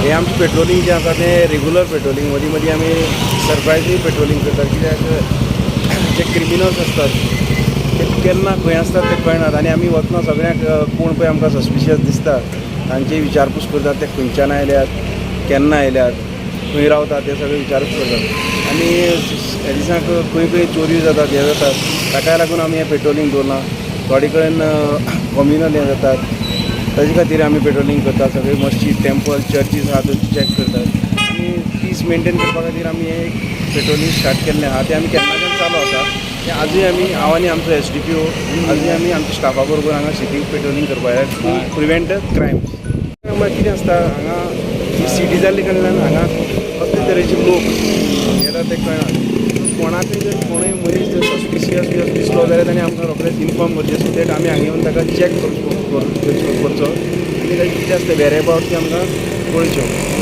हें आमचें पेट्रोलिंग जें आसा तें रेगुलर पेट्रोलिंग. मदीं मदीं आमी सरप्रायजूय पेट्रोलिंग करतात, कित्याक जे क्रिमिनल्स आसतात ते केन्ना खंय आसतात ते कळनात. आनी आमी वतना सगळ्यांक कोण पळय आमकां सस्पिशियस दिसता तांची विचारपूस करतात, ते खंयच्यान आयल्यात, केन्ना आयल्यात, खंय रावतात, ते सगळे विचारपूस करतात. आनी ह्या दिसांक खंय खंय चोरी जातात, हें जातात, ताकाय लागून आमी हें पेट्रोलिंग दवरलां. थोडे कडेन कम्युनल हें जातात, ताजे खातीर आमी पेट्रोलिंग करतात. सगळे मस्जीद, टेम्पल, चर्चीस आहा त्यो चॅक करतात आनी पीस मेंटेन करपा खातीर आमी हें एक पेट्रोलिंग स्टार्ट केल्लें आहा. तें आमी केन्नाच्यान चालू आसा तें. आजूय आमी, हांव आनी आमचो एसडीपीओ, आजूय आमी आमच्या स्टाफा बरोबर हांगा सिटीक पेट्रोलिंग करपा येयला टू प्रिवेंट क्रायम्स. म्हळ्यार कितें आसता, हांगा ही सिटी जाल्ले कारणान हांगा कसले तरेचे लोक येतात ते कळना. कोणाकय जर कोणूय मनीस जर सस्पिशियस बी दिसलो जाल्यार ताणें आमकां रोखडेच इन्फॉर्म करचें, सो that आमी हांगा येवन ताका चॅक करचो करचो आनी ताजें कितें आसता वेर एबाउट तें आमकां कळच्यो.